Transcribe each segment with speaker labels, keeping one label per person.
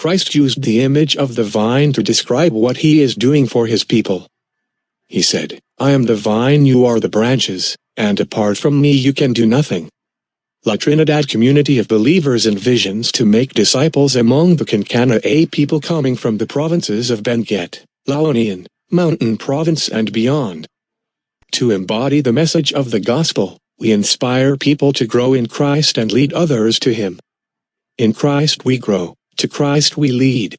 Speaker 1: Christ used the image of the vine to describe what he is doing for his people. He said, "I am the vine, you are the branches, and apart from me you can do nothing." La Trinidad Community of Believers envisions to make disciples among the Kinkana'a people coming from the provinces of Benguet, La Union, Mountain Province and beyond. To embody the message of the gospel, we inspire people to grow in Christ and lead others to him. In Christ we grow, to Christ we lead.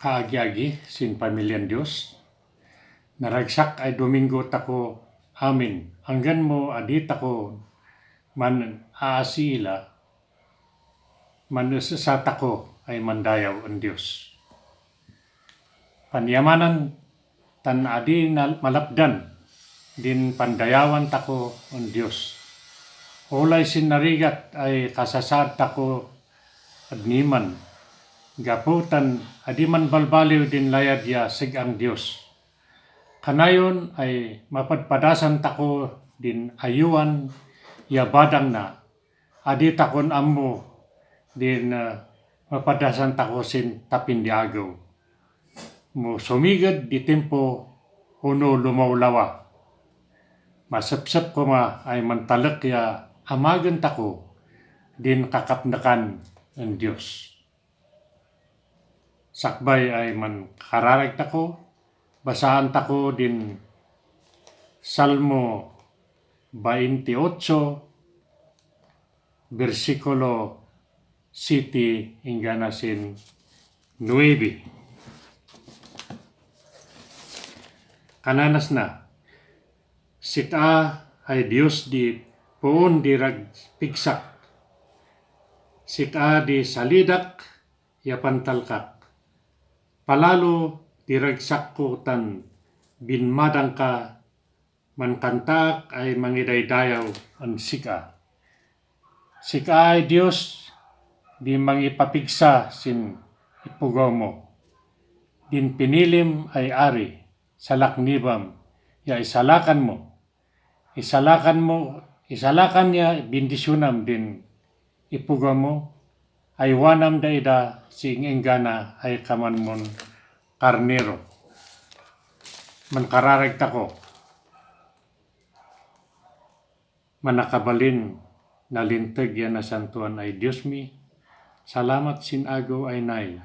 Speaker 2: Kaagi-agi sin pamilyan Diyos. Naragsak ay Domingo tako amin. Hanggan mo adit ako man aasila, man sa tako ay mandayaw ang Diyos. Panyamanan tan adi malapdan din pandayawan tako ang Diyos. Olay sin narigat ay kasasad tako adniman. Gaputan adi man balbaliw din layad ya sig ang Dios. Kanayon ay mapadpadasan tako din ayuan ya badang na. Adi takon ammo din mapadasan tako sin tapindiagaw. Mo sumigad di tempo uno lumawlawa. Masapsap ko ma ay mantalak ya amagan tako din kakapnakan ang Dios. Sakbay ay man kararag tako, basahan tako din Salmo 28, versikulo 7 hingga sin 9. Kananas na, sita ay Diyos di poon di ragpigsak, sita di salidak ya pantalkak. Palalo diragsakutan binmadang ka mankantak ay mangidaydayaw ang sika. Sika ay Diyos di mangipapigsa sin ipugaw mo. Din pinilim ay ari salaknibam ya isalakan mo. Isalakan niya bindisyunam din ipugaw mo. Ay wanam daida si inggana ay kamanmon karnero. Mankararag tako. Manakabalin na lintag yan na santuan ay Diyos mi. Salamat sin agaw ay nay.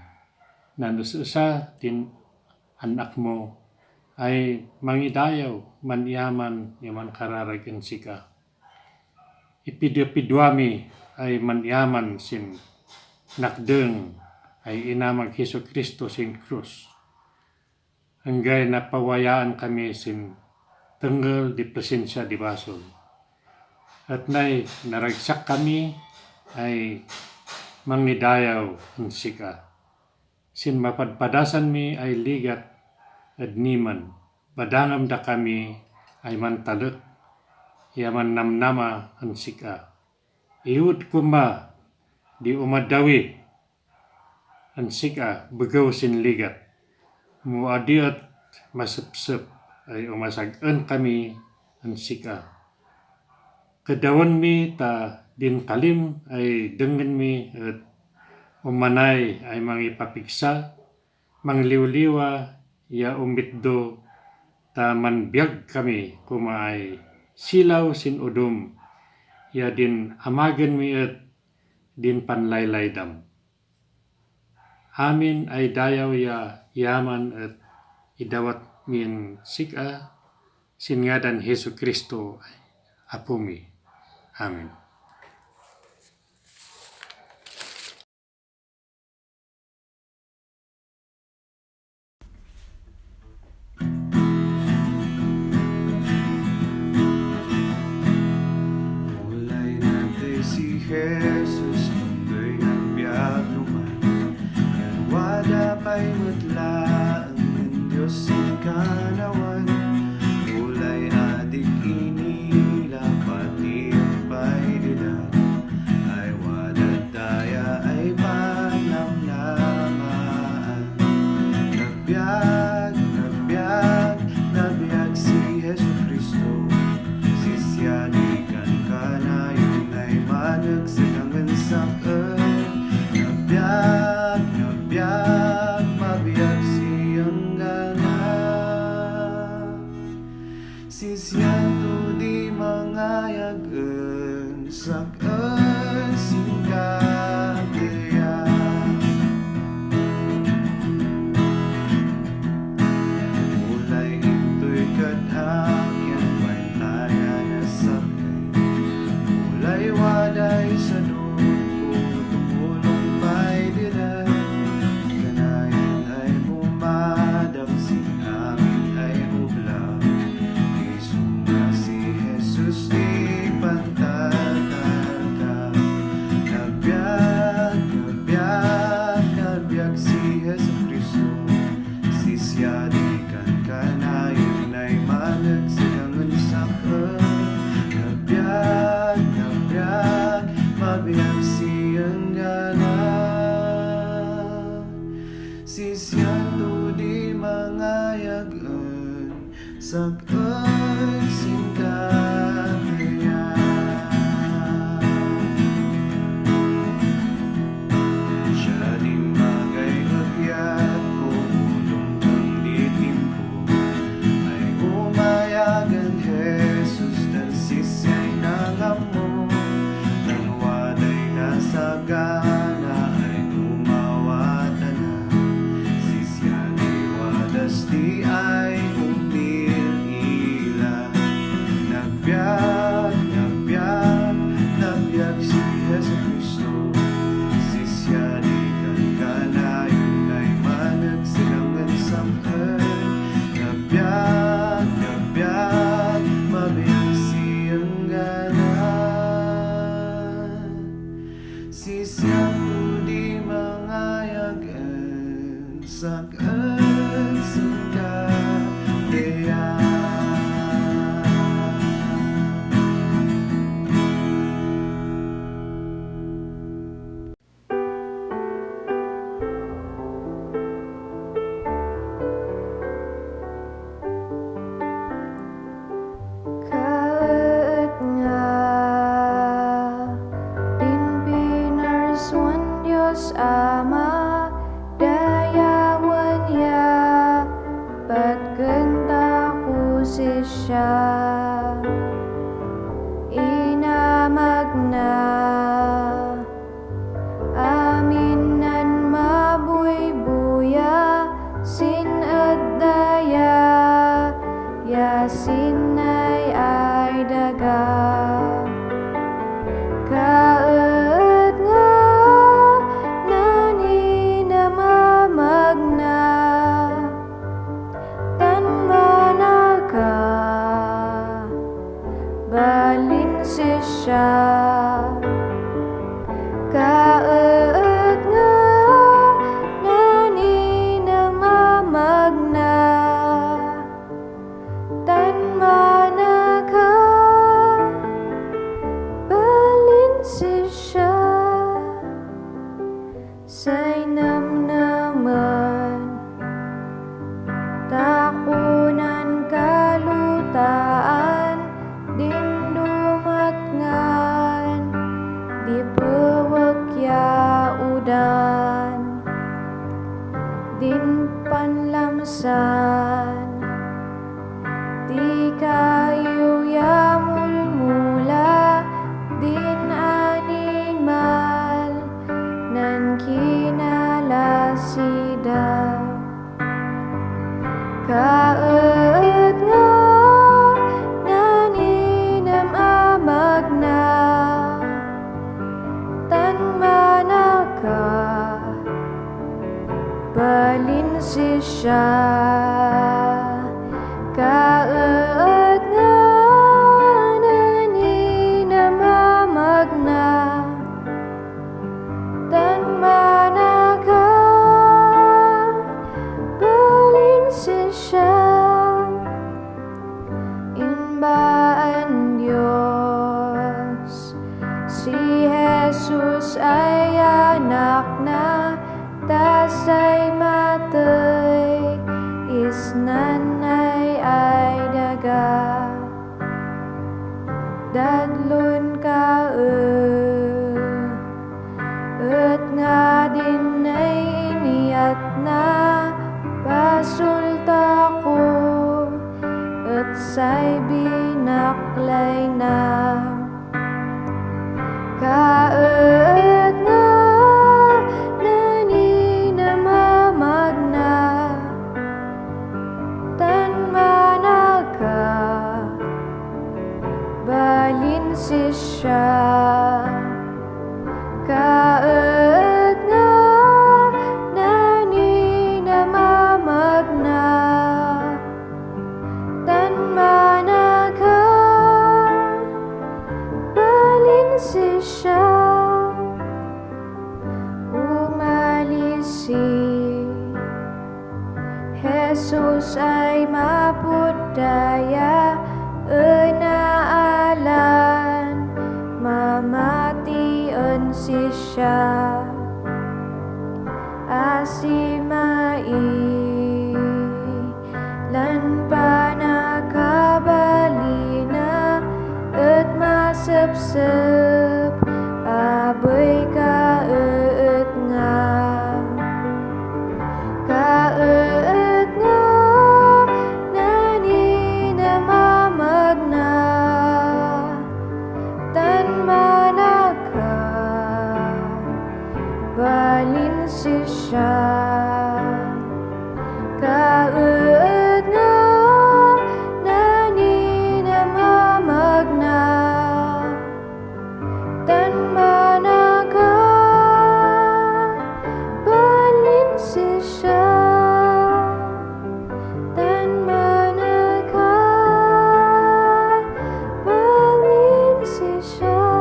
Speaker 2: Nanusa din anak mo ay mangidayaw, manyaman, yaman kararag ang sika. ipidwa-pidwami ay manyaman sin nakdeng ay inamag Hesus Kristo sin krus. Hanggay napawayaan kami sin tengel di presensya di basol. At nay naragsak kami ay mangidayaw ang sika. Sin mapadpadasan mi ay ligat at niman. Badangam da kami ay mantalek. Yaman namnama ang sika. Iud kuma di umadawi ang sika begaw sin ligat. Muadi at masepsep ay umasagan kami ang sika. Kedawan mi ta din kalim ay dengan mi at umanay ay mangipapiksa, mangliwliwa, ya umitdo, ta manbiag kami kuma ay silaw sin udum, ya din amagan mi at din panlaylaydam. Amin ay dayaw ya yaman at idawat min sika, sin ngadan Hesus Kristo ay apumi. Amin.
Speaker 3: Jesus, mundo'y nagbiag luman. Yan wala pa'y mutla ang Diyos ang kanawan. Ulay adik inila, pati pa'y dilag. Ay wala daya ay panamlamaan. Nagbiag, nagbiag, nagbiag si Hesus Kristo. Sisyanikan ka na yun ay managsakangan sa nagbiag, nagbiag, mabiyag siyang gana. Sisyanto di mangayagan sa singkadaya. Mulay ito'y kadhakyan, pantaya na sakay. Mulay waday sa doon ko, tumulong pa'y dilan. Kanayan ay bumadak, sin amin ay ublag. Isunga si Jesus di pantataka. Nagbiag, nagbiag, nagbiag si Hesus Kristo. Sisyadikan ka na yun ay managsakangan sa nagbiag, nagbiag, mabiyag siyang gana. Sisyanto di mangayagan sa singkadaya. Siya di magay-agyat ko, ulong kang ditimpo. Ay umayagan Jesus, dal sisya'y nangamo. Nang waday nasagana ay umawatan na. Sisya di wadas di ay umilila. Nagbiag, nagbiag, nagbiag si Hesus Kristo. Sisya di kankanayon ay managsilangan sa nagbiag, nagbiag, mabiyag siyang gana. Sisyak ko di mangayagan sa singkadaya.
Speaker 4: Kaet nga pinpinarswan Diyos Ama, dayawan ya, pagkanta ko siya. Inamag na amin nan mabuy-buya, sin at daya, yasin ay daga. balin siya kaet nga nani namamagna tan manaka balin siya say namnaman takunan kalutaan din dumatngan di pewekya udan din panlamsan di kayu ya mulmula din animal nan kinalasida kaet nga nani namamagna tan manaka balin siya kaet nga nani namamagna tan manaka balin siya inbaan Diyos si Jesus ay anak na tasay matay isnan ay daga dadlon ka et nga din ay iniyat na pasulta ko et say binaklay na kaet nga nani namamagna tan manaka balin siya kaet nga nani namamagna tan manaka balin siya umalisi Jesus ay mapudaya enaalan mamatian siya asimai lan panakabalina et masepsep abay kaet nga nani namamagna tan manaka balin siya kaet nga nani namamagna tan manaka balin siya tan manaka balin siya.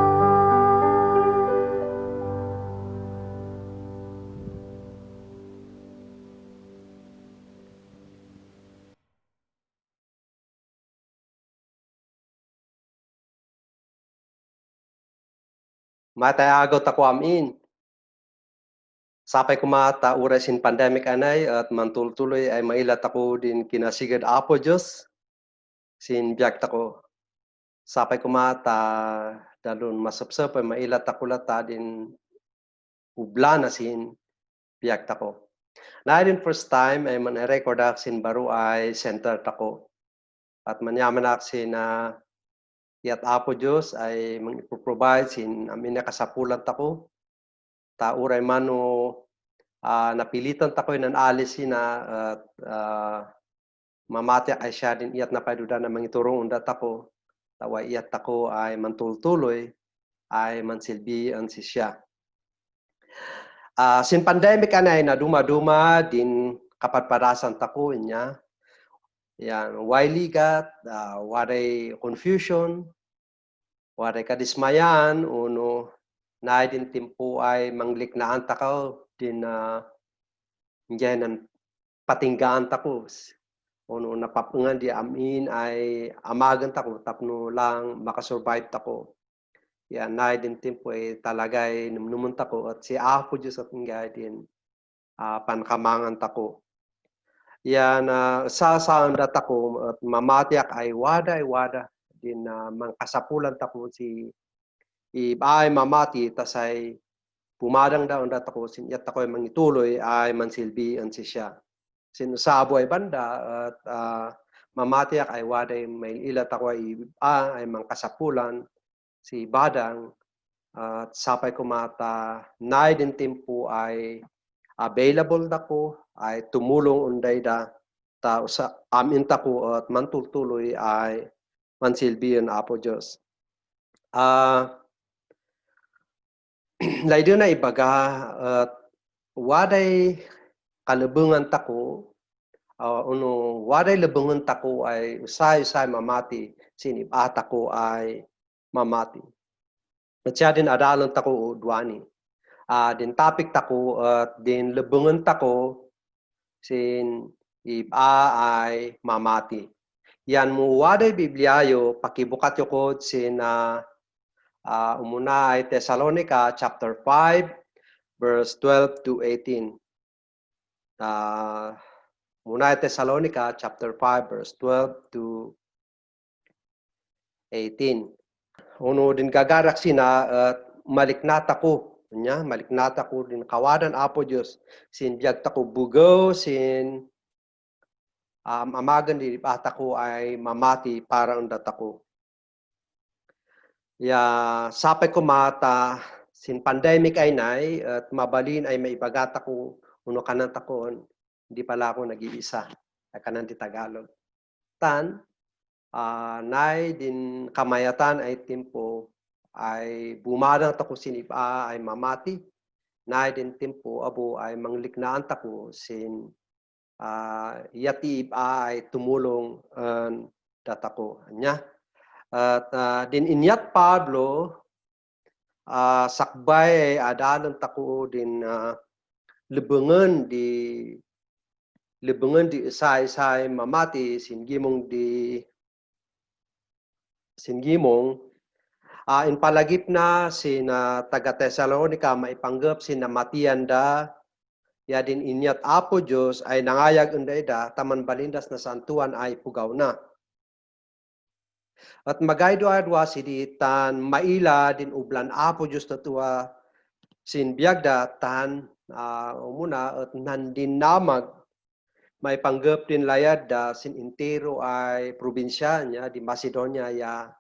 Speaker 5: Matayagot ako amin. Sapay kumata oras in pandemic anay at mantultuloy ay mailat ako din kinasigad apo Diyos. Sin biyak tako. Sapay kumata dalun masapsap ay mailat ako lata din ubla na sin biyak tako. Na din first time ay man-record ako sin baru ay center tako. At manyaman ako sin yat apo Diyos ay mag-provide sin amin na kasapulan tako. Ta uray mano napilitan tako ng alisin na at mamati ay siya din iyat na payduda na mangiturong undat ako. Tawa iyat ako ay mantultuloy ay mansilbian si siya. Sin pandemic anay na duma-duma din kapatparasan tako niya. Yan, wailigat, waray confusion, waday kadismayan uno na din timpo ay mangliknaan takaw din ingyanan patinggaan tako. Uno napapungan di amin ay amagan tako tapno lang makasurvive tako. Yan na din timpo ay talagay numnumun tako at si Apo Diyos at ingay din pankamangan tako. Yan sasaan tako at mamatiak ay wada din mangkasapulan tako si ibay mamati tasay pumadang daon tako sinyat ako ay mangituloy ay mansilbian si siya. Sinusabo ay banda at mamatiak ay waday may ilat ako ay mangkasapulan si badang at sapay kumata na din timpo ay available dako ay tumulong unday da ta sa amin tako at mantultuloy ay mansilbian Apo Diyos. Laydo na ibaga at waday kalubungan tako waday lubungan tako ay usay mamati sinibata ko ay mamati. At siya din adalan tako udwani. Din topic tako at din lubungan tako sin iba ay mamati. Yan mo waday Bibliayo pakibukat yo kod sin umuna ay Thessalonica chapter 5 verse 12 to 18. Muna ay Thessalonica chapter 5 verse 12 to 18. Uno din gagarak sina at maliknata ko. Maliknata ko din kawadan Apo Diyos. Sin biyag tako bugaw, sin amagan din ipata ko ay mamati para undat ako. Sapay ko mata sin pandemic ay nay at mabalin ay maibagata ko uno kanan takon hindi pala ako nag-iisa kanan di Tagalog. Nay din kamayatan ay timpo ay bumadang tako sinipa ay mamati. Nay din timpo abo ay mangliknaan tako sin yati ay tumulong datako nya. At din inyat Pablo sakbay adalan tako din lebengan di isay mamati singgimong in palagip na sin taga Thessalonica maipanggap sin namatian da ya din inyat Apo Diyos ay nangayag unday da taman balindas na santuan ay pugaw na. At magaydo-adwa siditan maila din ublan Apo Diyos tatua sin biagda tan umuna at nandin namag may panggap din layad da sin intero ay probinsya niya di Macedonia ya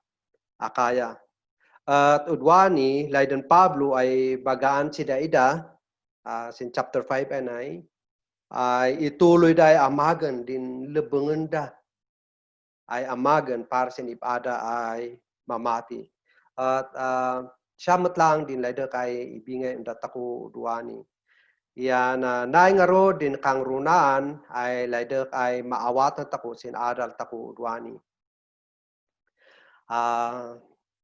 Speaker 5: Akaya. At udwani laydan Pablo ay bagaan si daida sin chapter 5 ay ituloy da ay amagan din lebengan da ay amagan para sin ipada ay mamati. At siyamat lang din layda kay ibingay undat ako udwani. Yan naingaro din kang runaan ay layda ay maawatan tako sin adal tako udwani.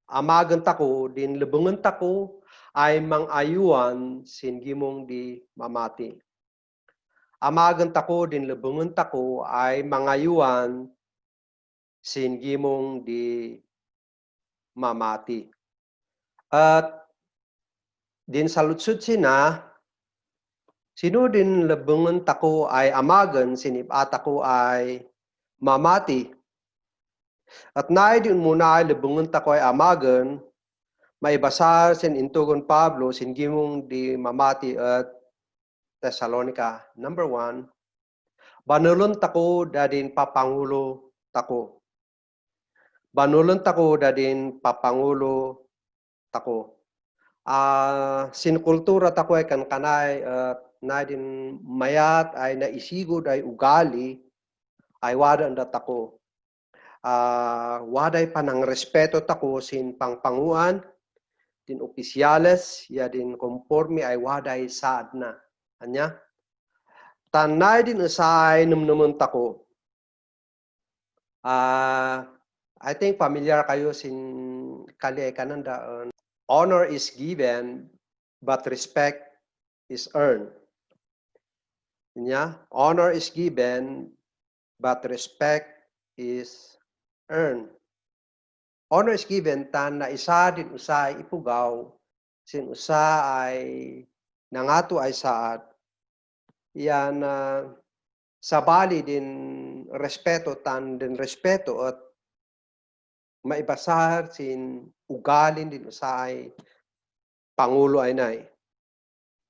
Speaker 5: Amagan tako din lebengan tako ay mangayuan sin gimong di mamati. Amagan tako din lebengan tako ay mangayuan sin gimong di mamati. At din salutsud sina sino din lebengan tako ay amagan sinibata ko ay mamati. At naay din muna ay lebengan tako ay amagan maibasar sin intugon Pablo sin gimong di mamati at Thessalonica. Number 1, banulon tako dadin papangulo tako. Banulon tako dadin papangulo tako. Sin kultura tako ay kanay na din mayat ay naisigod ay ugali ay wada nda tako. Waday panang respeto tako sin pangpanguan din opisyales ya din konforme ay waday saad na. Anya? Tanay din usay numnumun tako. I think familiar kayo sin kali ay kananda honor is given but respect is earned. Nya, honor is given but respect is earned. Honor is given tan na isa din usay ipugaw sin usa ay nangato ay saad yan sabali din respeto tan din respeto at maibasar sin ugalin din usay pangulo ay nay.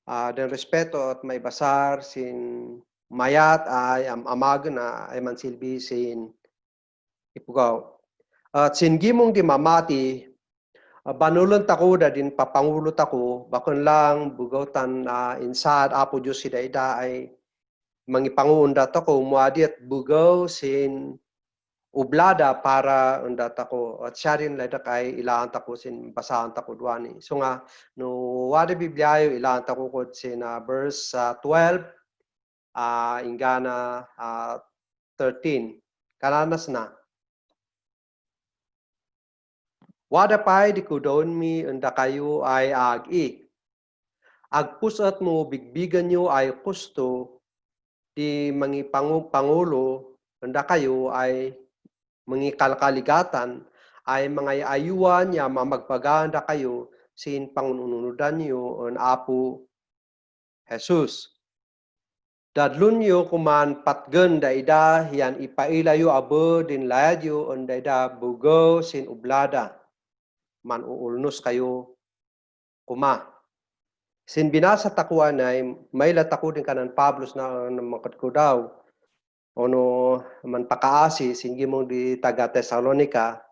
Speaker 5: Den respeto at maibasar sin mayat ay amagan na ay mansilbi sin ipugaw. At sin gimong di mamati, banulon tako da din papangulo tako, bakon lang bugautan insad apo Diyos si daida ay mangipangunda tako, muadi at bugaw sin ublada para undat ako at siya rin ladak ay ilaan tako sin basahan tako duani. So nga, no wada Bibliayo ilaan tako ko sin verse 12, ingana 13. Kananas na. Wada pa'y di kudon mi unda kayo ay agi. Agpusat mo bigbigan nyo ay kusto di pangulo unda kayo ay mga kalkaligatan ay mga ayuan niya mamagpaganda kayo sin pangununudan niyo on Apo Jesus. Dadlun niyo kuman patgen daida yan ipailayo abo din layadyo on daida bugaw sin ublada. Man uulnos kayo kuma. Sin binasa takuan ay may latako din kanan Pablos na makatko daw. Ono man pakaasi singi mo di taga Thessalonica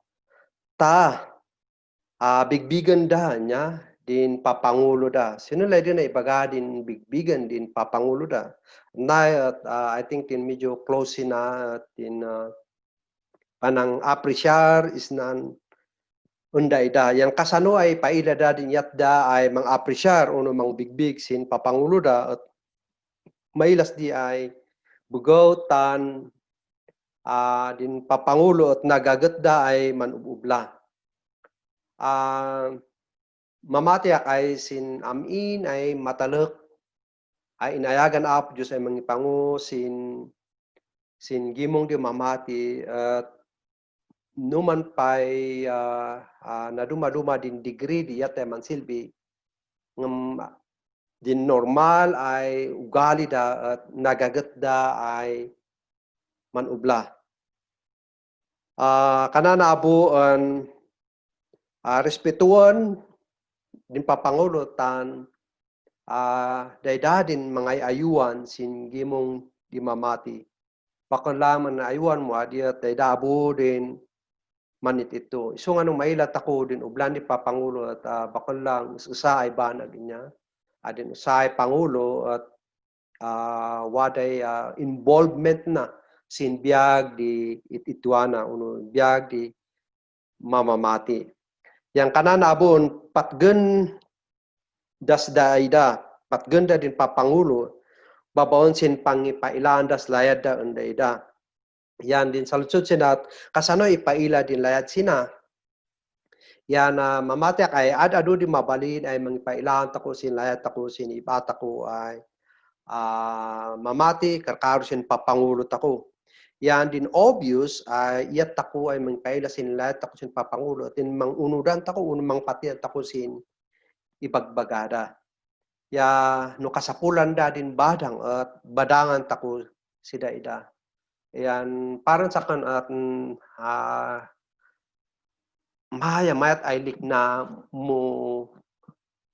Speaker 5: bigbigan da niya din papangulo da. Sino lay din na ibaga din bigbigan din papangulo da. Na I think din medyo close na din panang apresyar is nan unda ida. Yang kasano ay paila da din yatda ay mang apresyar ono mang bigbig sin papangulo da at mailas di ay bugaw tan din papangulo at nagagatda ay manububla. Mamatiak ay sin amin ay matalek ay inayagan Apo Diyos ay mangipangu sin gimong di mamati at numan pa'y naduma-duma din degree di yat ay mansilbi din normal ay ugali da at nagagatda ay manubla. Kanana abo respetuan din papangulo tan daida din mga ayuan sin gimong di mamati. Bakon laman na ayuan mo adi at daida abo din manit ito. So nga nung mailat ako din ublan di papangulo at bakon lang usa ay banag niya. Adin usa ay pangulo at waday involvement na sin biag di itituana uno biag di mamamati. Yang kanan abon patgen das daida patgen da din papangulo babaon sin pangipailan das layad da undaida. Yan din saludsod sinat kasano ipaila din layad sina. Yan mamati ay adu di mabalin ay mangipailan tako sin layad tako sin ibata ko ay mamati karkaro sin papangulo tako. Yan din obvious iyat tako ay mangpaila sin layad tako sin papangulo at mangunudan tako unang pati tako sin ibagbagada. Ya no kasapulan da din badang at badangan tako si daida. Yan parang sa kan at mayat ay lik na mo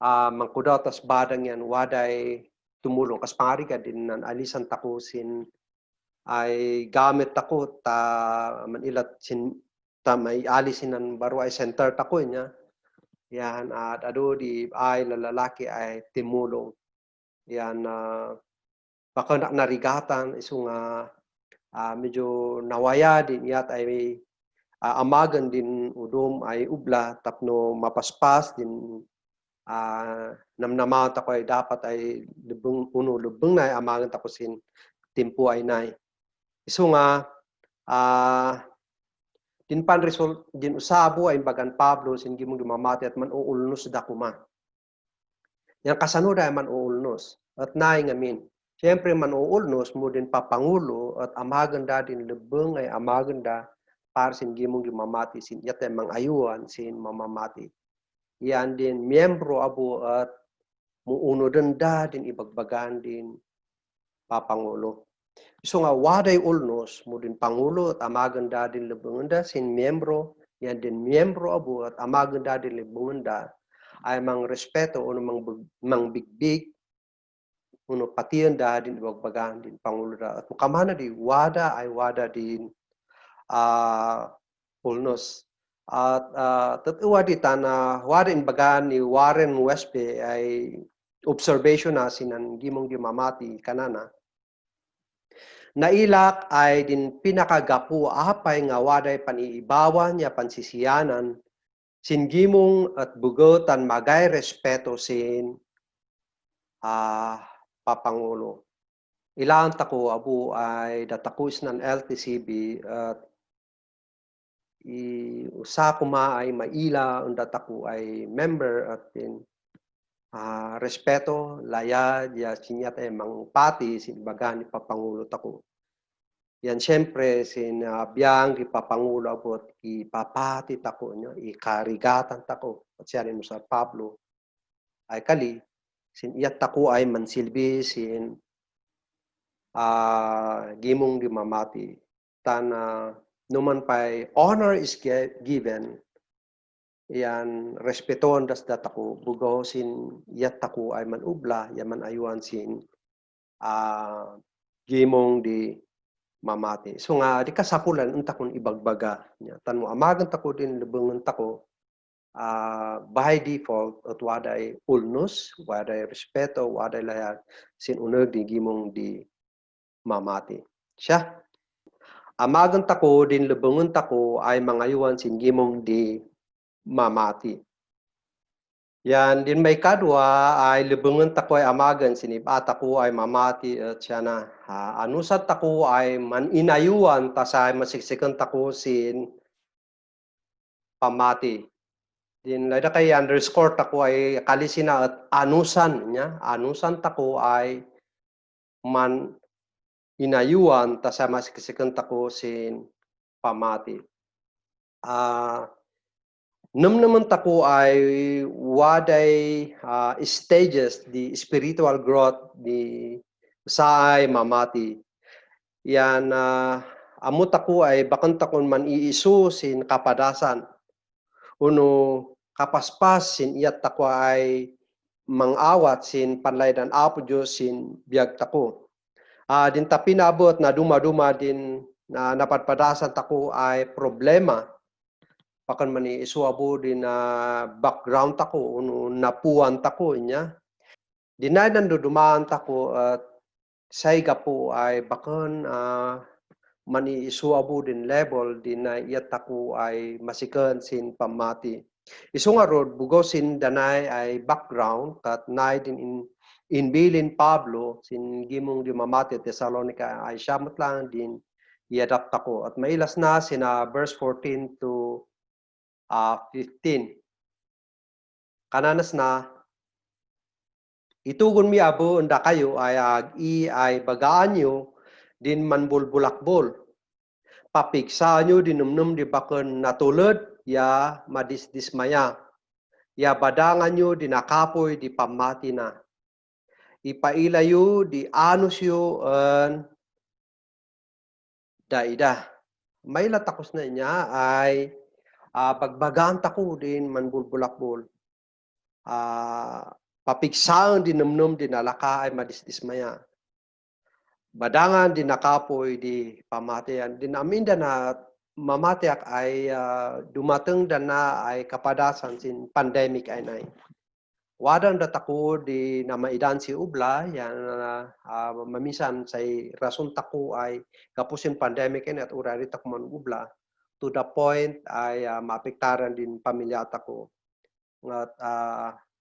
Speaker 5: mangkudaw tas badang yan waday tumulong kas pangariga din nan alisan tako sin ay gamit tako manilat sin may alisin ng baro ay center tako niya. Yan at ado di ay lalaki ay timulong. Yan baka narigatan isung medyo nawaya din yat ay amagan din udom ay ubla tapno mapaspas din namnama tako ay dapat ay lubeng na ay amagan tako sin timpo ay nay. Iso nga din pan result din usabo ay bagan Pablo sin gimong dumamati at man uulnos dakuma. Yang kasanod ay man uulnos at naay ngamin. Siyempre man uulnos mo din papangulo at amaganda din lebeng ay amaganda para sin gimong dumamati sin yate mang ayuan sin mamamati. Yan din miyembro abo at muuno denda din ibagbagan din papangulo. So nga waday ulnos mo din pangulo at amaganda din lebengenda sin miyembro yan din miyembro abo at amaganda din lebengenda ay mang respeto uno mang bigbig uno patienda din ibagbagan din pangulo da at mukamana di wada ay wada din ulnos at tatuwa di tana wada in bagan ni Warren Westby ay observation na sinan gimong gimamati kanana. Nailak ay din pinakagapu apay nga waday paniibawan ya pansisiyanan sin gimong at bugotan magay respeto sin papangulo. Ilan tako abu ay datakus ng LTCB at usa kuma ay maila ang dataku ay member at din respeto layad ya sinyat ay mangpati sin bagan ni papangulo tako. Yan siyempre sin biyang ipapangulo abot ipapati tako nyo ikarigatan tako at siya rin mo sa Pablo ay kali sin iyat tako ay mansilbi sin gimong gimamati tana numan pay honor is given yan respeton das datako bugaw sin iyat tako ay manubla yaman ayuan sin gimong di mamati. So nga di kasapulan unta kun ibagbaga nya tan mo amagan tako din lebengan tako by default at waday ulnos, waday respeto, waday layag sin uneg di gimong di mamati. Siya amagan tako din lebengan tako ay mangayuan sin gimong di mamati. Yan din may kadwa ay lebengan tako ay amagan sinibata ko ay mamati at siya na anusat tako ay maninayuan tasay masiksikan tako sin pamati. Din lada kay underscore tako ay kalisina at anusan niya. Anusan tako ay man inayuan tasay masiksikan tako sin pamati. Naman tako ay waday stages di spiritual growth di saay mamati. Yan amot ako ay bakant takon man iisu sin kapadasan. Uno kapaspas sin iyat tako ay mangawat sin panlaydan apo Diyos sin biyag tako. Din ta pinabot na duma-duma din na napadpadasan tako ay problema. Pakan man isuabo din na background tako uno napuan tako niya. Dinay nandudumaan tako at sayga po ay bakan mani isuabo din level din na iyat tako ay masikan sin pamati. Isu nga rod bugo sin danay ay background kat nay din inbilin Pablo sin gimong di mamati Thessalonica ay siyamot lang din iadapt ako at mailas na sina verse 14 to 15. Kananas na itugon mi abo unda kayo ay ay bagaan nyo din manbulbulakbol. Papigsaan nyo din numnum di bakon natulad ya madisdismaya. Ya badangan nyo di nakapoy di pamati na. Ipailayo di anus yo daida. May latakos na niya ay pagbagaan tako din manbulbulakbol. Papigsaan din numnum din alaka ay madisdismaya. Badangan din nakapoy di pamatian. Din aminda na mamatiak ay dumateng dan na ay kapadasan sin pandemic ay nay. Wadan datako di na maidan si ubla yan mamisan say rason tako ay kapusin pandemic ay at urari tako man ubla. To the point ay maapektaran din pamilya tako. At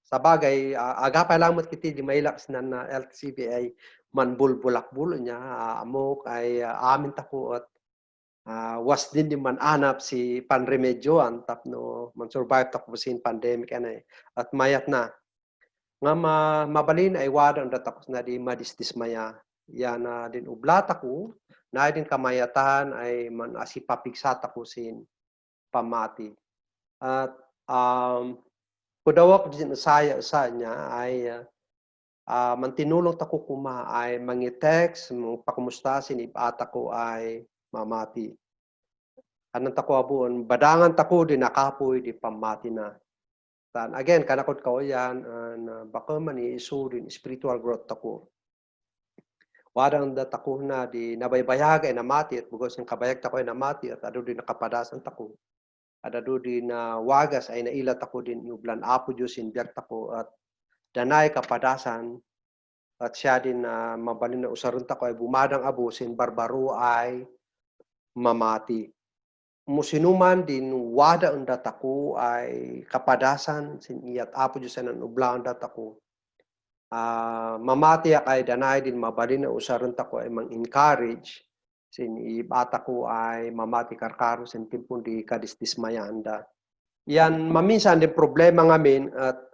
Speaker 5: sa bagay, agapay lang kiti di mailaks na LCB ay manbulbulakbul niya. Amok ay amin tako at was din di man anap si panremedyoan tapno man survive ta ko sin pandemic anay at mayat na nga mabalin ay wadang datakos na di madisdismaya yan din ublata ko na din kamayatan ay man asipapigsata ko sin pamati at kudawak din sa niya ay mantinulong ta ko kuma ay mangi-text pakumusta sin ibata ko ay mamati anan ta ko abun badangan ta ko din nakapoy di pamati na tan again kanakot ko yan baka man isu din spiritual growth ta ko wadang da ta ko na di nabaybayag ay namati at bugos ng kabayag ta ko ay namati at ado din nakapadasan ta ko at ado din wagas ay nailat ako din ublan apo Diyos inbiyak ta ko at danay kapadasan at siya din mabalin na usaron ta ko ay bumadang abusin barbaro ay mamati musinuman din wada ang dataku ay kapadasan sin iyat apo Diyos ng ublang dataku. Mamati ay danay din mabalin na usaron tako ay mang-encourage sin ibata ko ay mamati karkaro sin timpon di kadisdismayanda. Yan maminsan din problema ngamin at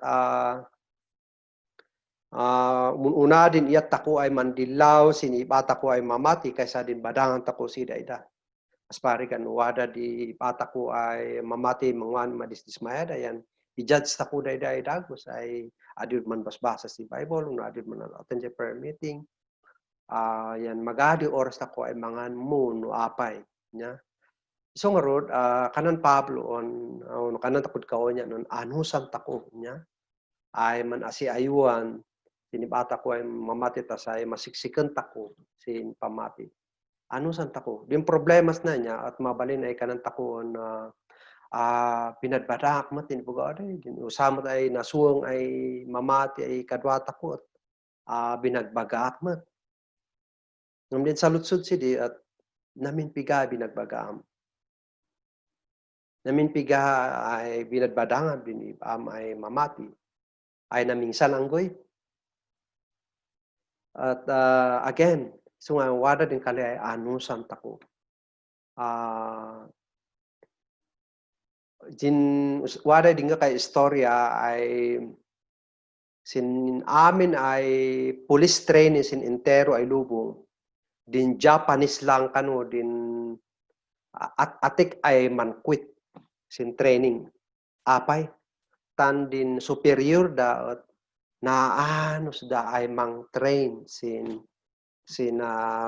Speaker 5: una din iyat tako ay mandilaw sin ibata ko ay mamati kaysa din badangan tako si ida. Aspari kan wada di bata ko ay mamati mangwan madisdismayada yan i-judge ta ko day dagos ay adid man basbasa si Bible no adid man attend prayer meeting yan magadi oras ta ko ay mangan mo no apay nya so nga rod kanan Pablo on kanan takod kaon nya non anusan ta ko nya ay man asi ayuan sinibata ko ay mamati ta say masiksikan ta ko sin pamati anusan tako. Din problemas na niya at mabalin ay kanan tako na pinadbadak mo tinbuga ay din usama ay nasuwang ay mamati ay kadwata ko at binagbagaak mo. Ngam din salutsud si di at namin piga binagbagaam. Namin piga ay binadbadangan binibam ay mamati ay namingsan anggoy. At again, so nga wada din kali ay anusan tako. Wada din nga kay istorya ay sin amin ay police training sin intero ay lubong din Japanese lang kano din atik ay manquit sin training apay tan din superior da na anos da ay mang train sin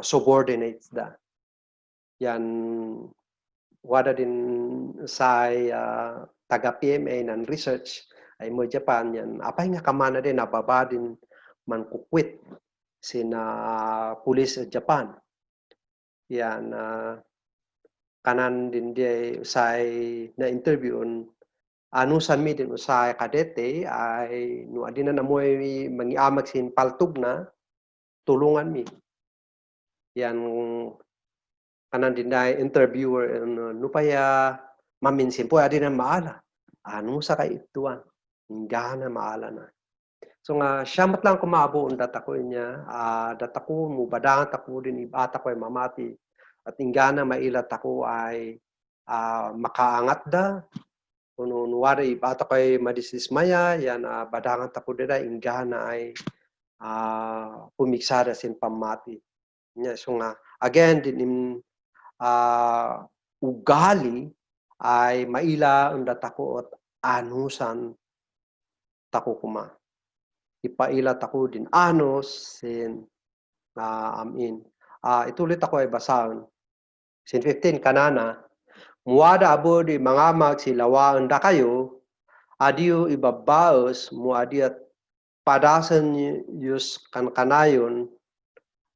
Speaker 5: subordinates da. Yan wada din sa taga-PMA ng research ay mo Japan yan. Apay nga kamana din nababa din man kukwit police sa Japan. Yan kanan din di usay na interview anusan mi din usay kadete ay no adina na mo mangiamag sin paltog na tulungan mi. Yan kanan din na interviewer no paya maminsin po adina maala. Ano sa kay ituan? Ingana maala na. So nga siyamat lang kumabo ang data ko niya. Data ko mo badangan tako din ibata ko ay mamati at ingana mailat ako ay makaangat da. Kuno nuwari ibata ko ay madisismaya yan badangan tako din ingana ay pumiksada sin pamati. So nga, again, din ugali ay maila ang datako at anusan tako kuma. Ipaila tako din anos sin amin. Itulit ako ay basahan. Sin 15, kanana, muada abo di mangamag silawaan da kayo, adiyo ibabaos, muadiat padasan yus kanayon,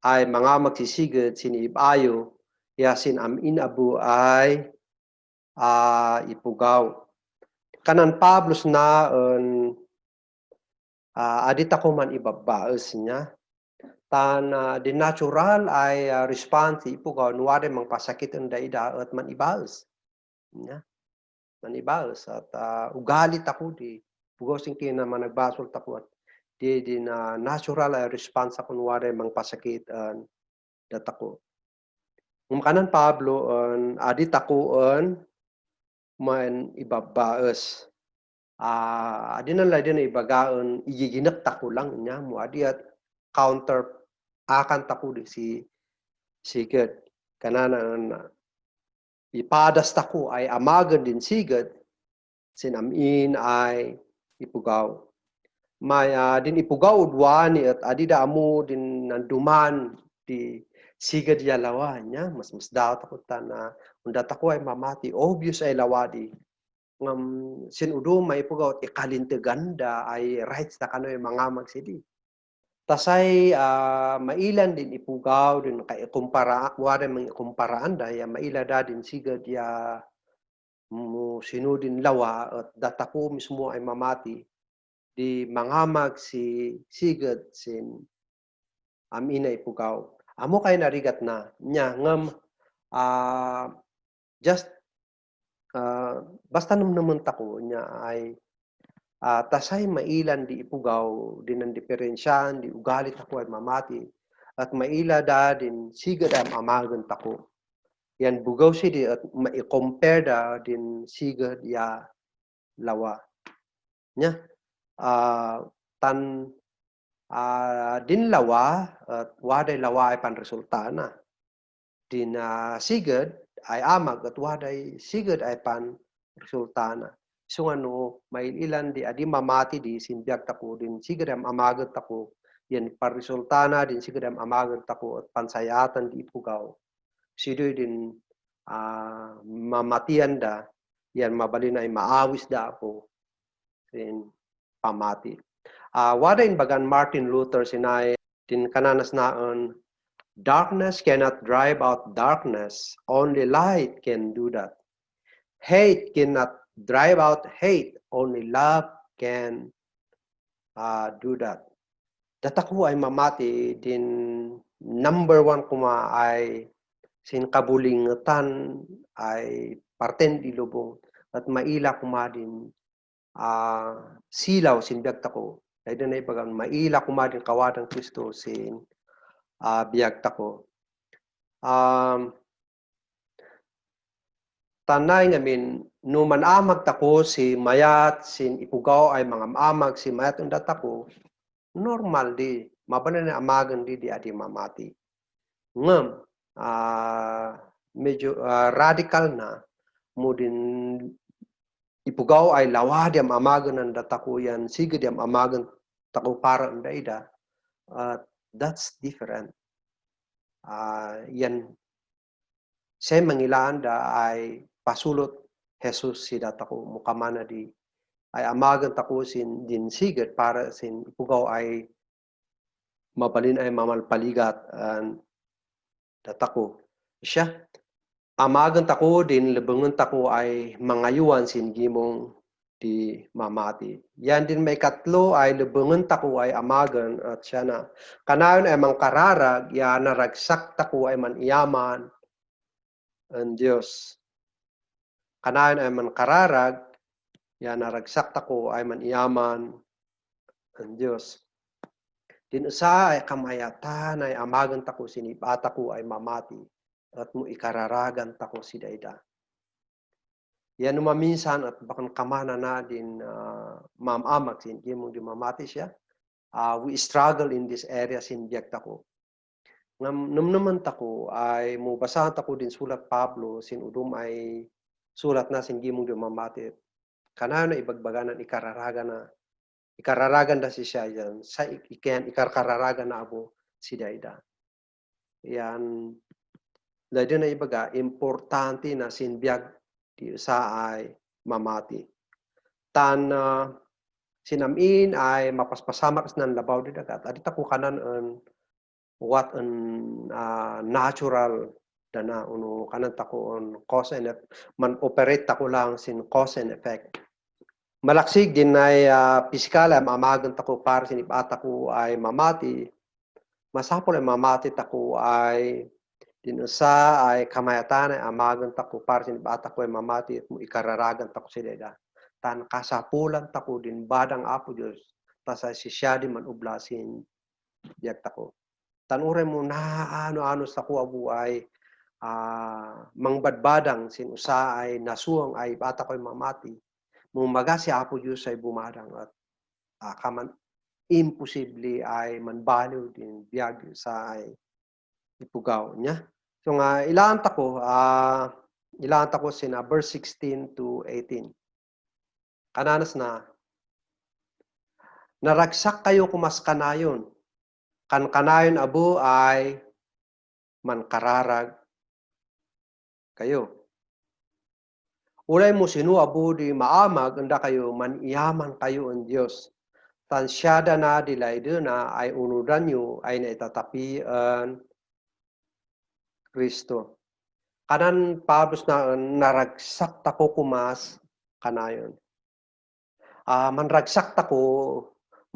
Speaker 5: ay mga magsisigad sinibayo yasin amin abu ay ipugaw. Kanan Pablos na adit ako man ibabaos niya. Tan di natural ay response ipugaw nuwari mang pasakit ang daida at man ibaos. Niya. Man ibaos at ugalit ako di. Pugaw sing kina man nagbasol tako at di natural response ako nuwari mang pasakit datako. Kanan Pablo adi takuan man ibabaes. Adi na lang din ibagaon igiginak tako lang niya mo adi at counter akan tako di si sigad kananan ipadas tako ay amagan din sigad sinamin ay ipugaw. May din ipugaw udwani at adida amo din nanduman di sigad ya lawa niya mas daw takot na unda tako ay mamati obvious ay lawadi ngam sinudo may ipugaw at ikalinteganda ay rights na kanoy mga magsidi tasay mailan din ipugaw din kay kumpara wala mang kumparaan da ya maila da din sigad ya mo sinudin lawa at datako mismo ay mamati di mangamag si sigad sin amina ipugaw. Amo kay narigat na nya ngam just basta naman tako nya ay tasay mailan di ipugaw din ang diferensyahan di ugalit ako ay mamati at maila da din sigad am amagan tako. Yan bugaw si di at mai-compare da din sigad ya lawa. Nya tan din lawa at waday lawa ay panresulta na. Din sigad ay amag at waday sigad ay panresulta na. So ano, may ilan di adi mamati di sinbiag tako din sigad am amagat tako. Yan panresulta na din sigad am amagat tako at pansayatan di ipugaw. Sidoy din mamatian da yan mabalin ay maawis da ako din pamati. Wadain bagan Martin Luther sinay din kananas naon darkness cannot drive out darkness, only light can do that. Hate cannot drive out hate, only love can do that. Datako ay mamati din number one kuma ay sin kabulingatan ay parten di lubong at maila kuma din silaw sin biag tako. Dahil na ibagang maila kuma din kawadang Kristo sin biag tako. Tanay ngamin no manamag tako si mayat sin ipugaw ay mga amag si mayat undat tako normal di mabanan na amagan di adi mamati. Ngam medyo radical na mo din ipugaw ay lawa di am amagan ng datako yan sige di am amagan tako para ang daida that's different. Yan sa mangilaan da ay pasulot Jesus si datako mukamana di ay amagan tako sin din sigad para sin ipugaw ay mabalin ay mamalpaligat datako siya amagan tako din lebengan tako ay mangayuan sin gimong di mamati. Yan din may katlo ay lebengan tako ay amagan at siya na kanayon ay mangkararag ya naragsak tako ay maniyaman ang Diyos. Kanayon ay mangkararag ya naragsak tako ay maniyaman ang Diyos. Din usa ay kamayatan ay amagan tako sinibata ko ay mamati at mo ikararagan tako si daida. Yan maminsan at bakang kamana na din mamamag sin gimong di mamati siya. We struggle in this area sin biag tako. Naman tako ay mo basahan tako din sulat Pablo sin udum ay sulat na sin gimong di mamati. Kanayon na ibagbaganan ikararagan na si siya yan sa ikararagan na abo si daida. Yan dahil na ibaga importante na sinbiag di sa ay mamati. Sinamin ay mapaspasamak ng labaw di dagat. Adita ko kanan what an natural dana uno kanan tako on cause and effect. Man operate tako lang sin cause and effect. Malaksig din ay pisikal ay mamagan tako para sinibata ko ay mamati. Masapol ay mamati tako ay dinusa ay kamayatan ay amagan tako para sinibata ko ay mamati at mo ikararagan tako si deda. Tan kasapulan tako din badang apo Diyos tasay si siya di man ublasin biag tako. Tan uray mo na ano sa ko abu ay mangbadbadang sin usa ay nasuang ay bata ko'y mamati. Mumaga si Apo Diyos ay bumadang at kaman imposible ay manbaliw din biyag sa ay ipugaw niya. So nga ilaan ta ko sina verse 16 to 18. Kananas na naragsak kayo kumas kanayon. Kan kanayon abo ay mankararag kayo. Ulay mo sinu abo di maamag anda kayo maniyaman kayo ang Diyos. Tansyada na dilaydo na ay unudan nyo ay naitatapian Kristo. Kanan Pablos na naragsak tako kumas kanayon. Manragsak tako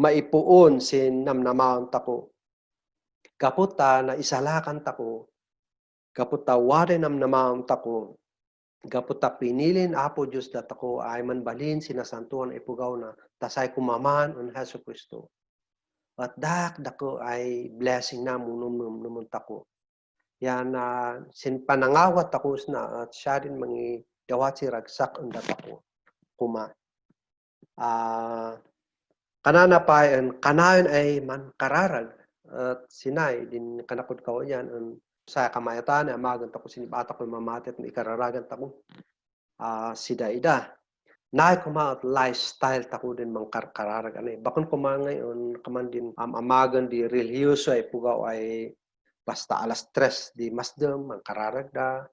Speaker 5: maipuon sin namnamaon tako. Kaputa na isalakan tako. Kaputa wade namnamaon tako. Kaputa pinilin Apo Diyos dat ako ay manbalin sinasantuan ipugaw na tasay kumaman on Heso Kristo. At dako ay blessing na munum tako. Yan sin panangawat ako na at siya din mangi dawat si ragsak ang dat ako. Kuma. Kanana pa kanayon ay man kararag at sinay din kanakod kao yan sa kamayatan ay amagan tako sinibata ko mamatit na ikararagan tako sida-ida. Naay kuma at lifestyle tako din mang kararag ani. Bakon kuma ngayon kaman din amagan di reliyoso ay pugaw ay basta alas 3 di masdem mang kararag da.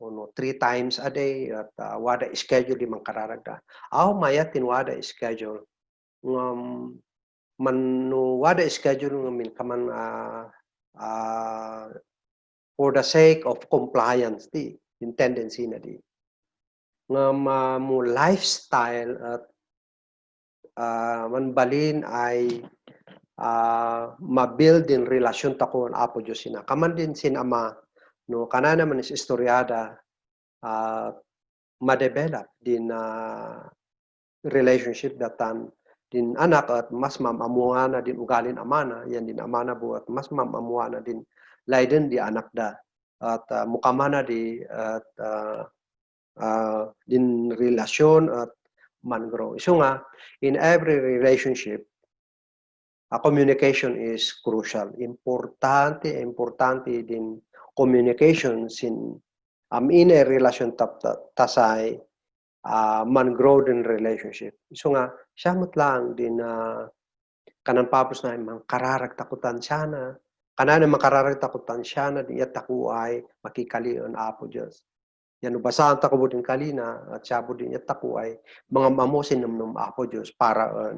Speaker 5: Uno 3 times a day at wada schedule di mang kararag da. Aw mayatin wada schedule. Wada schedule ngamin kaman for the sake of compliance di yung tendency na di nga mo lifestyle at manbalin ay mabuild din relasyon tako ang Apo Diyos sina kaman din sin ama no kanana man is istoryada ma-develop din relationship datan din anak at mas mamamuha na din ugalin amana yan din amana buat mas mamamuha na din layden di anak da at mukamana di at din relasyon at mangrow. So nga in every relationship communication is crucial. Importante din communication sin in a relation tasay man-grow din relationship. So nga, siyamot lang din kanang Pablos na mang kararag takutan siya na. Kanan makararag takutan siya na diya tako ay makikalion Apo Diyos. Yan basahan tako din kalina at siya din diya tako ay mga mamosin ng Apo Diyos para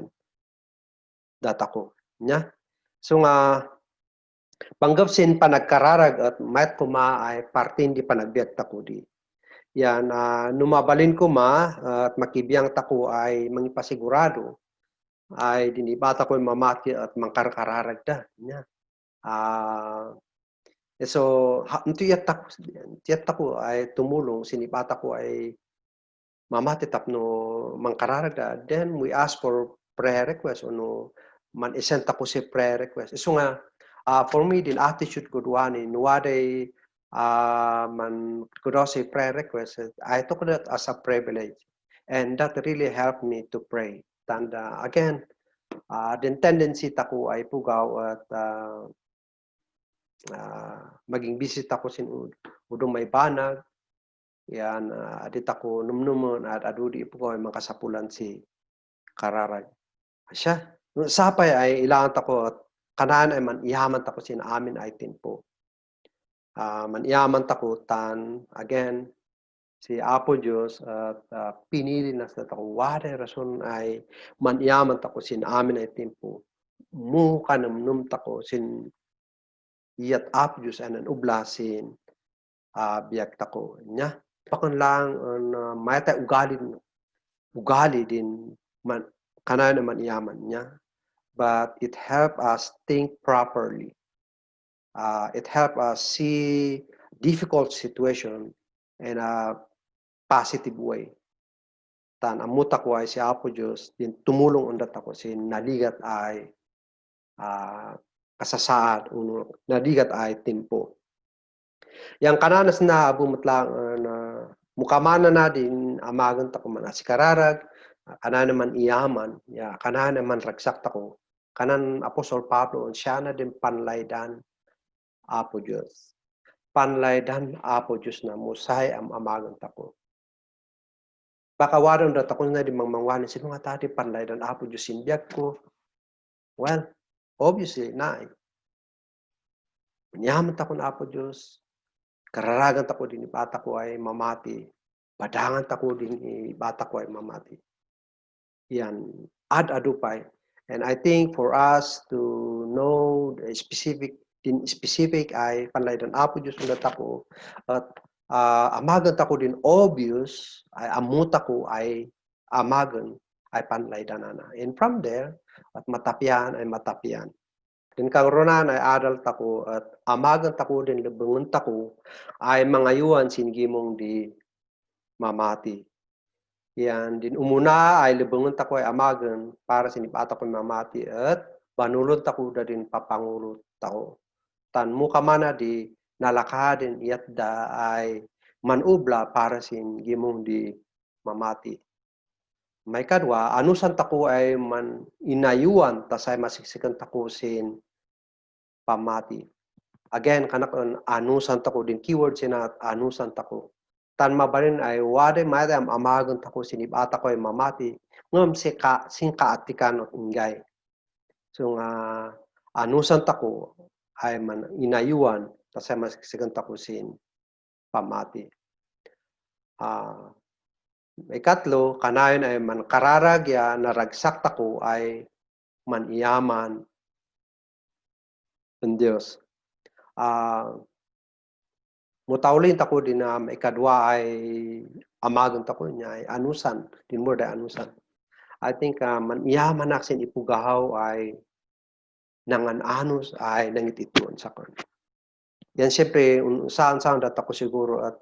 Speaker 5: datako. Nya? So nga, panggap sin panagkararag at mayat kuma ay partin di panagbiag tako di. Yan, numabalin ko at makibiyang tako ay mangipasigurado ay dinibata ko mamati at mangkarkararag da. Nya. So, tiyat tako ay tumulong, sinibata ko ay mamati tapno mangkararag da. Then, we ask for prayer request o no, man-isent ako si prayer request. So nga, for me din, attitude ko duwanin, nuwaday man could also prayer request. I took that as a privilege, and that really helped me to pray. And again, the tendency tako ay pugaw at maging visit ako sin udong may banag. Yan, adit ako numnumon at adudi pugaw ay makasapulan si kararag. Siya, sapay ay ilangan tako at kanaan ay man iyaman tako sin amin ay tinpo. Maniyaman takutan, again, si Apo Diyos at pinili na sa tako, wala rason ay maniyaman tako sin amin ay tempo. Mu kanamnum tako sin iyat Apo Diyos anan ublasin biyak tako niya. Pakon lang may tayo ugali din kanan naman iyaman niya. But it help us think properly. It help us see difficult situation in a positive way. Tan amuta ko ay si Apo Diyos, din tumulong undat ako sin naligat ay kasasaad, naligat ay tempo. Yang kananas na bumutlang na mukamana na din amagan tako man asikararag, kana naman iyaman, ya kana naman ragsak tako. Kanan Apostol Pablo siya na din panlaydan Apo Diyos. Panlaydan Apo Diyos na musay am amagan tako. Baka waron da tako na di mangmangwanin sino nga tadi panlaydan Apo Diyos sinbiag ko. Well, obviously na. Yaman tako na Apo Diyos. Kararagan tako din bata ko ay mamati. Badangan tako din bata ko ay mamati. Yan, ad-adupay. And I think for us to know the specific ay panlaydan Apo Diyos ulat ako at amagan tako din obvious ay amuta ko ay amagan ay panlaydan na. And from there at matapian ay matapian. Din karonan ay adult tako at amagan tako din lebengan tako ay mangayuan singimong di mamati. Yan din umuna ay lebengan tako ay amagan para sinipata ko mamati at banulod tako da din papangulo tako. Tan mukamana di nalakadin yatda ay manubla para singimong di mamati. May kadwa anusan tako ay man inayuan tasay masiksikan tako sin pamati. Again, kanak anusan tako din keyword sinat anusan tako. Tan mabalin ay wade madam amagan tako sinibata ko ay mamati ngam singkaatikan at ingay. So nga anusan tako ay man inayuan tasay masiksikan tako sin pamati. May katlo, kanayon ay man kararagya naragsak tako ay man iyaman ng Diyos. Mutaulin tako din na ikadwa ay amagan tako niya ay anusan, din mo da anusan. I think man iyaman naksin ipugahaw ay nangan anus ay nangitituan sa kon. Yan siyempre, saan-saan data ko siguro at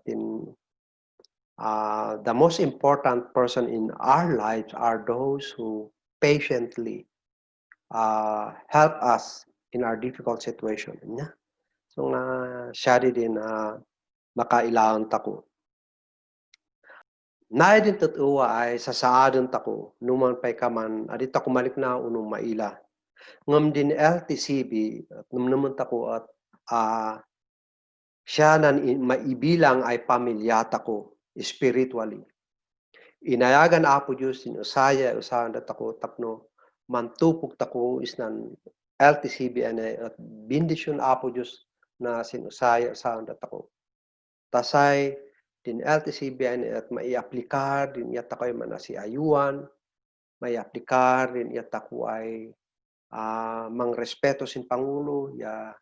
Speaker 5: the most important person in our lives are those who patiently help us in our difficult situation. Yeah? So nga siya din makailangan tako. Naay din tatuwa ay sasaadon tako numan pay kaman adit tako malik na unong maila. Ngam din LTCB ngam naman tako at siya nan maibilang ay pamilya tako spiritually. Inayagan Apo Diyos in usaya usahan dat ako tapno mantupok tako isnan LTCB at bindisyon Apo Diyos na sinusaya usahan dat ako. Tasay din LTCB at maiaplikar din yata ko ay manasi ayuan, maiaplikar din yata ko ay mangrespeto sin Pangulo, ya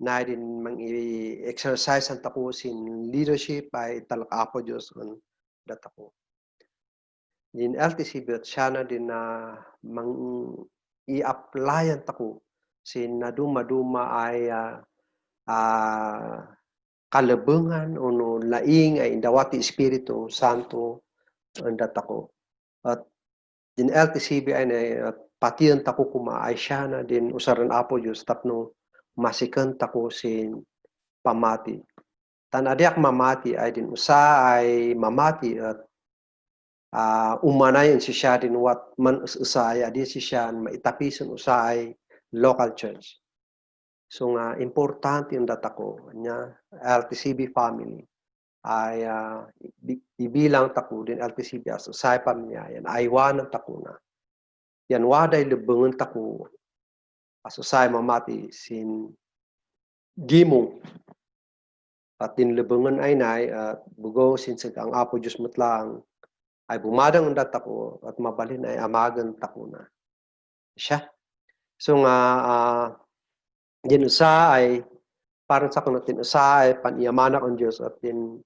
Speaker 5: na din mang i-exercise ang tako sin leadership ay talak Apo Diyos on data ko. Din LTCB at siya na din na mang i-applyan tako sin naduma-duma ay kalabengan o no laing ay indawati Espiritu Santo ang data ko. At din LTCB ay patiyan tako kuma ay siya na din usaran Apo Diyos tapno masikan tako sin pamati. Tan adiak mamati ay din usa ay mamati at umanayan si siya din wat man usay adi si siya maitapison usay local church. So nga importante yung data ko nya LTCB family ay ibilang tako din LTCB as usay pamilya yan aywanan tako na. Yan waday lebengan tako as usay mamati sin gimong at din lebengan ay nay at bugo sin ang Apo Diyos matlang ay bumadang ang data ko at mabalin ay amagan tako na siya. So nga din usa ay parang sa kunatin usa ay paniyamana ang Diyos at din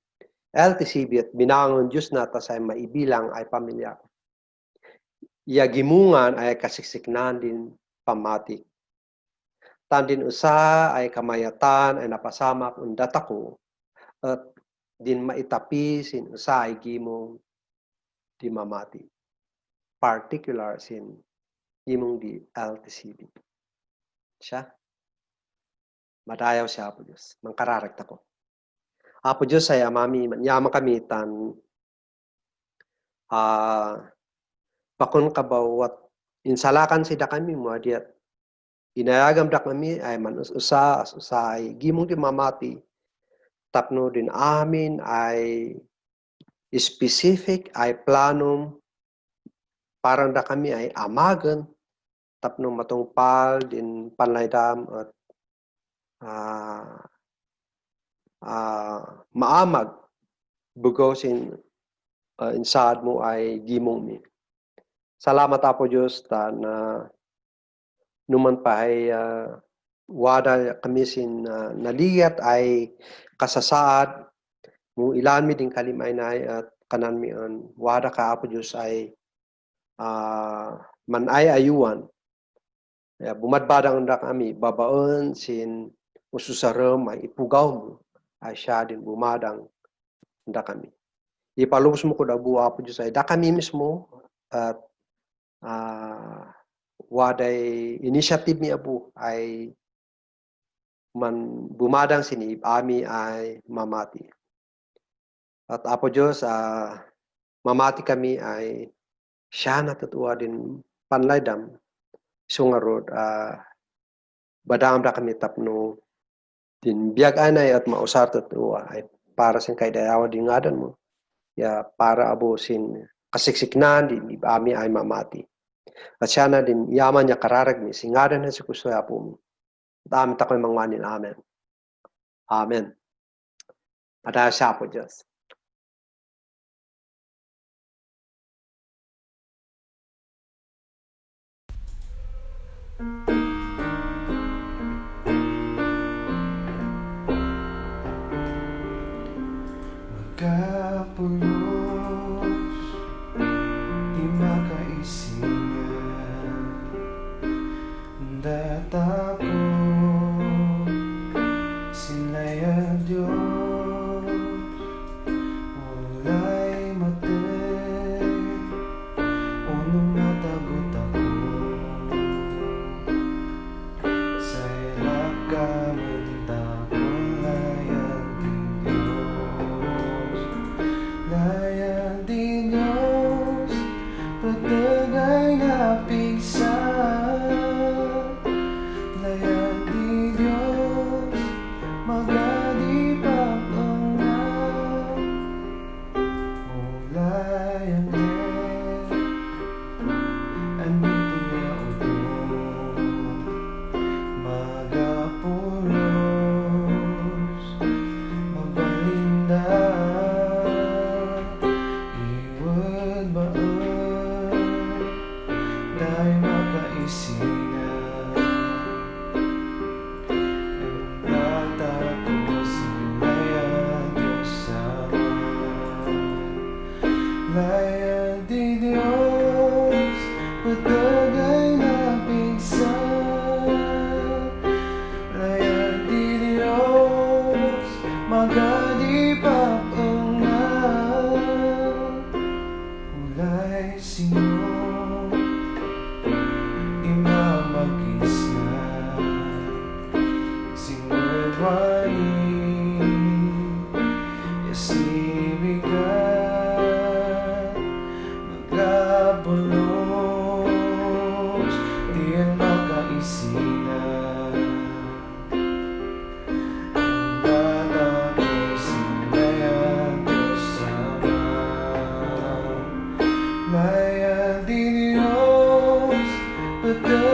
Speaker 5: LTCB at binangon Diyos na tasay maibilang ay pamilya. Yagimungan ay kasiksiknan din pamati. Tan din usa ay kamayatan ay napasamak ang data ko at din maitapi sin usa ay gimong di mamati. Particular sin gimong di LTCB. Siya. Madayaw siya po Diyos. Mangkararagta ko. Apo Diyos ay amami manyama kami tan bakon kabawat insalakan sida kami mo adiat inayagam dak kami ay manusa ay gimong di mamati tapno din amin ay specific ay planum parang da kami ay amagan tapno matungpal din panlaydam at maamag bugosin insad mo ay gimong mi. Salamat Apo Diyos tan numan pa ay wada kami sin naligat ay kasasaad mo ilan mi din kalimay na at kanan mi an wada ka Apo Diyos ay man ay ayuan. Bumadbadang da kami babaon sin ususarem ay ipugaw mo ay siya din bumadang da kami. Ipalubos mo ko da buwa Apo Diyos ay da kami mismo at waday initiative ni Apo ay man bumadang sinib ami ay mamati. At Apo Diyos, mamati kami ay siya natutuwa din panlaydam sungarod badam da kami tapno din biag anay at mausar tutuwa ay para sin kay dayawa din ngadan mo. Ya para abo sin kasiksiknan din ami ay mamati. At siya na din yaman niya kararag mi singadan na si Kristo Apo mo. At amin tako'y mangwanin. Amen. Amen. At siya po Diyos.
Speaker 3: Magkapulos, di makaisingan, datakot, sila'y ang Diyos, wala'y matay, unong matagot ako, sa'y lakaman layan di Diyos, patagay na pigsa. Layan di Diyos, magadipag ang layan andito ya ulo, magapulos, magbalinda. Dahil makaisinan ang tatapos layan Diyos sama. Layan di Diyos, patagay na pigsa. Layan di Diyos, magadipag ang ulay sino imamagis na singwani yasibigan magkabulos diyan makaisinan ang tatapos layan Diyos sama. Layan di Diyos, patagay